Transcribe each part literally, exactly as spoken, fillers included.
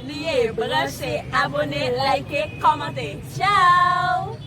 Bliye branche, abone, like, kòmante. Tchao!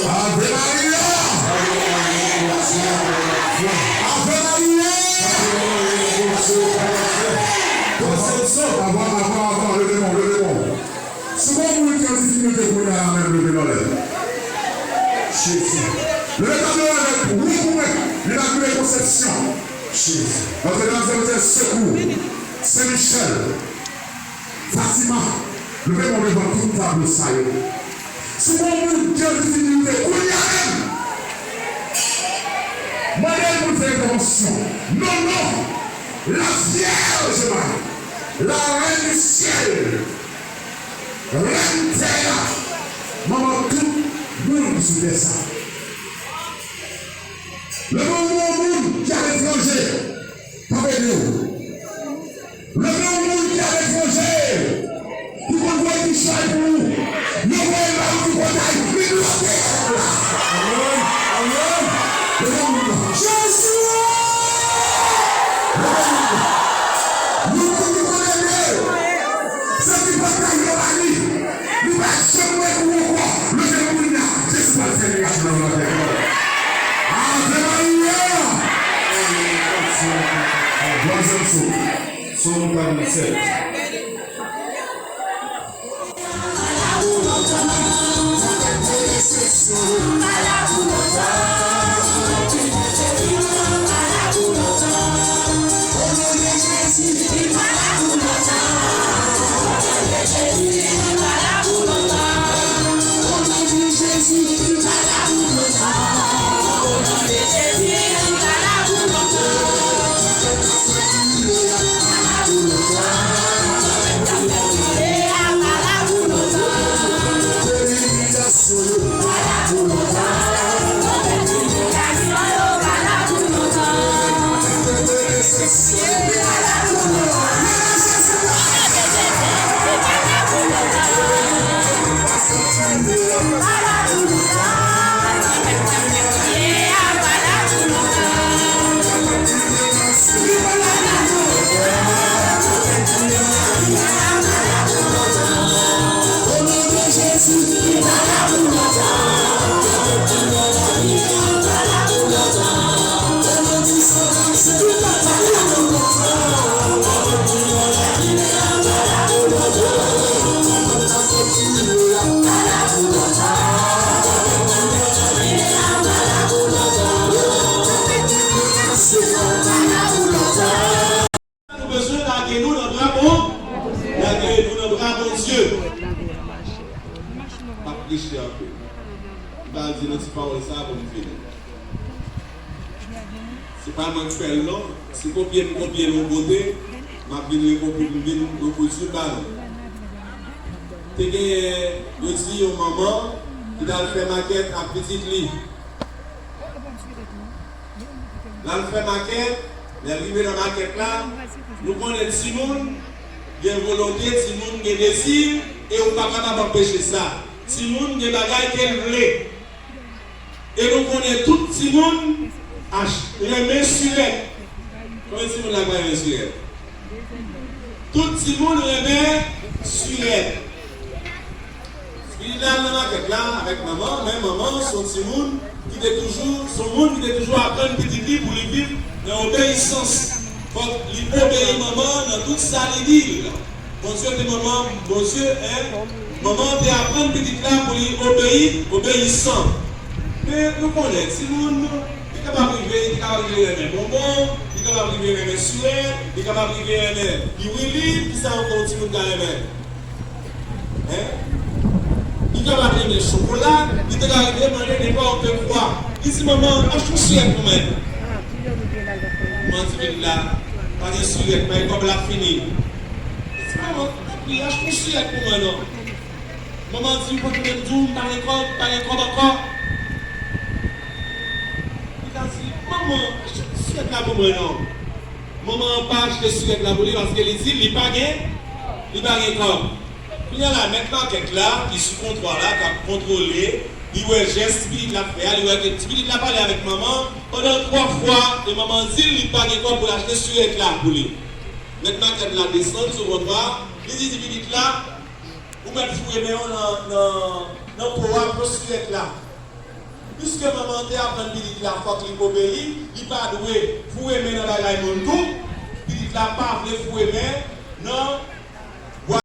Ave Maria! Ave Maria! Konsepsyon, avan, avan, avan, leve men w, leve men w. Si gon moun ki an difikilte kounye a menm, leve men w anlè. Jezi. Leve men w anlè pou mwen. Li va kriye Konsepsyon. Jezi. Notre Dame de Secours. Sen Michèl. Fatima, leve men w devan tout tablo sa yo. Si gon moun ki an difikilte kounye a menm, mande l pou l fè entèvansyon. Non, non, la Vierge Marie, la Reine du ciel, Rèn tè a, manman tout moun ki sou tè sa. Leve yon moun ki aletranje. K ap ede w. Leve yon moun ki aletranje, ki konn voye ti chay pou ou. Yo voye l ba ou ti pòtay, li bloke la. Amèn. Amèn. Leve yon moun nan. Jezi! Leve yon moun nan. Yon moun ki konn ede w. Se ti pòtay yo ba li. Li pa janm wè pou ou ankò. Leve kounye a. Jezi pral fè mirak nan lavi w. Ave Maria! Twazyèm sòm. Sòm karannsèt. M ap preche anpil. M pral di nan ti pawòl sa pou m fini. Se pa mwen k fè l non. Si kopye m kopye l yon kote, m ap vin rekopi, m vin repwodui l ba nou. Te genyen, yo di, yon manman ki t al fè makèt ak pitit li. L al fè makèt, lè l rive nan makèt la, nou konnen timoun gen volonte, timoun gen dezi, e ou pa kapab anpeche sa. Timoun gen bagay ke l vle. E nou konnen tout timoun ach-, renmen sirèt. Konbyen timoun la k pa renmen sirèt? Tout timoun renmen sirèt. Li t al nan makèt la avèk manman, men manman se yon timoun ki te toujou, se yon moun ki te toujou aprann pitit li pou li viv nan obeyisans. Fòk li obeyi manman nan tout sa li di l. Bondye te manman, Bondye, en, manman te aprann pitit la pou li obeyi, obeyisan. Men nou konnen, timoun, li kapab rive, li kapab rive renmen bonbon, li kapab rive renmen sirèt, li kapab rive renmen piwili, kisa ankò yon timoun ka renmen? Hein? Li kapab renmen chokola, li te ka rive mande nenpòt de kwa. Li di, "Manman, achte yon sirèt pou mwen." Manman di, "Pitit la, pa gen sirèt, pa gen kòb la fini." Li di, "Manman, tanpri, achte yon sirèt pou mwen non." Manman di, "Ou pa tande m di w, m pa gen kòb, pa gen kòb ankò." Li ta di, "Manman, achte sirèt la pou mwen non." Manman an pa achte sirèt la pou li paske li di li pa gen, li pa gen kòb. Kounye a la, mèt makèt la, ki sou kontwa la, k ap kontwole, li wè jès ti pitit la fè a, li wè ke ti pitit la pale avèk manman, pandan twa fwa, e manman di l li pa gen kòb pou l achte sirèt la pou li. Mèt makèt la desann sou kontwa, li di ti pitit la, "Ou mèt foure men w nan, nan, nan po a pou sirèt la." Piske manman te aprann pitit la fòk li obeyi, li pa dwe foure men nan bagay moun tou, pitit la pa vle foure men nan